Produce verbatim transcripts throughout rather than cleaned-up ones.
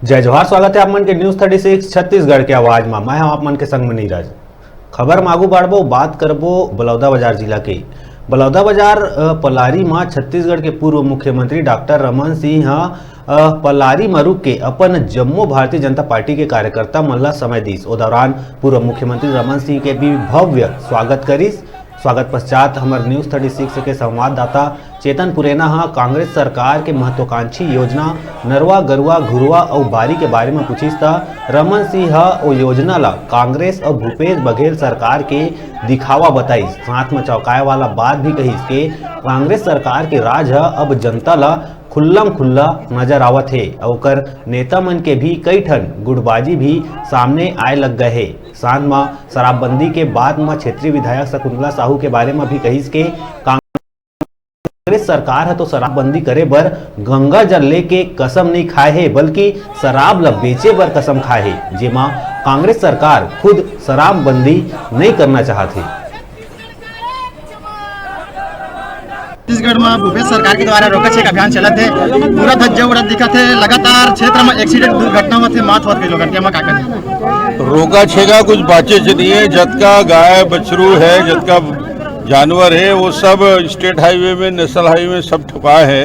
जय जोहार, स्वागत है आप मन के न्यूज़ थर्टी सिक्स छत्तीसगढ़ के आवाज मा। मैं हम आप मन के संग में नीरज। खबर मा आगू बढ़बो, बात करबो बलौदाबाजार जिला के। बलौदाबाजार, अ, पलारी मा छत्तीसगढ़ के पूर्व मुख्यमंत्री डॉक्टर रमन सिंह ह, अ, पलारी मा रुक के अपन जम्मो भारतीय जनता पार्टी के कार्यकर्ता मन ला समय दिस। ओ दौरान पूर्व मुख्यमंत्री रमन सिंह के भी भव्य स्वागत करिस। स्वागत पश्चात हमर न्यूज़ थर्टी सिक्स के संवाददाता चेतन पुरेना ह कांग्रेस सरकार के महत्वाकांक्षी योजना नरवा, गरुवा, घुरुवा अउ बारी के बारे म पूछिस, त रमन सिंह ह ओ योजना ल कांग्रेस अउ भूपेश बघेल सरकार के दिखावा बताइस। साथ म चौंकाए वाला बात भी कहिस के कांग्रेस सरकार के राज ह अब जनता ल खुल्लम खुल्ला नजर आवत हे अउ ओकर नेता मन के भी कई ठन गुटबाजी भी सामने आए लग गए हे। साथ म शराबबंदी के बात म क्षेत्रीय विधायक शकुंतला साहू के बारे म भी कहिस के कांग्रेस सरकार ह तो शराबबंदी करे बर गंगा जल लेके कसम नहीं खाए हे, बल्कि शराब ल बेचे बर कसम खाए हे, जेमा कांग्रेस सरकार खुद शराबबंदी नहीं करना चाहत हे। छत्तीसगढ़ में भूपेश सरकार के द्वारा रोका छेका अभियान चलत हे, पूरा धज्जा उड़त दिखत हे। लगातार क्षेत्र में एक्सीडेंट, दुर्घटना होत हे, मौत होत हे लोगन के, एमा का कहे? रोका छेका कुछ बाचे च नहीं है। जतका गाय बछरू है, जतका जानवर है, वो सब स्टेट हाईवे में, नेशनल हाईवे में सब ठुका है।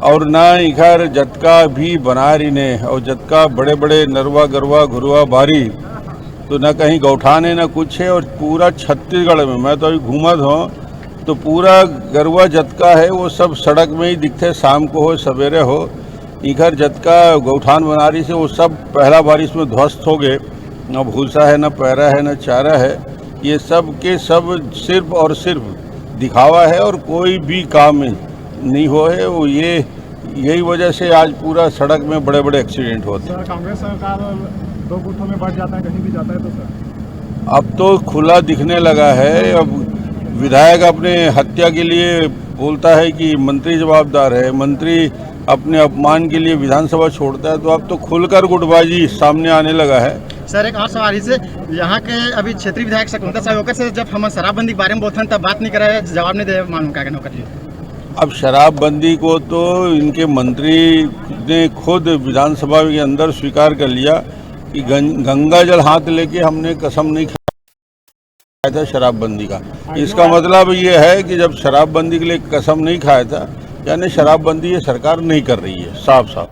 और ना इखर जतका भी बनारी ने और जतका बड़े बड़े नरवा, गरवा, घुरवा, बारी, तो ना कहीं गौठान है, ना कुछ है। और पूरा छत्तीसगढ़ में, मैं तो अभी घूमत हूँ, तो पूरा गरवा जतका है, वो सब सड़क में ही दिखते, शाम को हो, सवेरे हो। इखर जतका गौठान बनारी से, वो सब पहला बारिश में ध्वस्त हो गए। ना भूसा है, ना पैरा है, ना चारा है। ये सब के सब सिर्फ और सिर्फ दिखावा है और कोई भी काम नहीं हो है। वो ये, यही वजह से आज पूरा सड़क में बड़े बड़े एक्सीडेंट होते हैं। सर, कांग्रेस सरकार दो गुटों में बंट जाता है, कहीं भी जाता है तो सर? अब तो खुला दिखने लगा है। अब विधायक अपने हत्या के लिए बोलता है कि मंत्री जवाबदार है, मंत्री अपने अपमान के लिए विधानसभा छोड़ता है, तो अब तो खुलकर गुटबाजी सामने आने लगा है। सर, एक और सवाल इसे, यहाँ के अभी क्षेत्रीय विधायक शकुंतला साहू ओकर से जब हम शराबबंदी के बारे में बोलथन तब बात नहीं करे, जवाब नहीं दे, मालूम का कहना ओकर लिए? अब शराबबंदी को तो इनके मंत्री ने खुद विधानसभा के अंदर स्वीकार कर लिया कि गं-, गंगा जल हाथ लेके हमने कसम नहीं खाया था शराबबंदी का। इसका मतलब ये है कि जब शराबबंदी के लिए कसम नहीं खाया था, यानी शराबबंदी ये सरकार नहीं कर रही है, साफ साफ।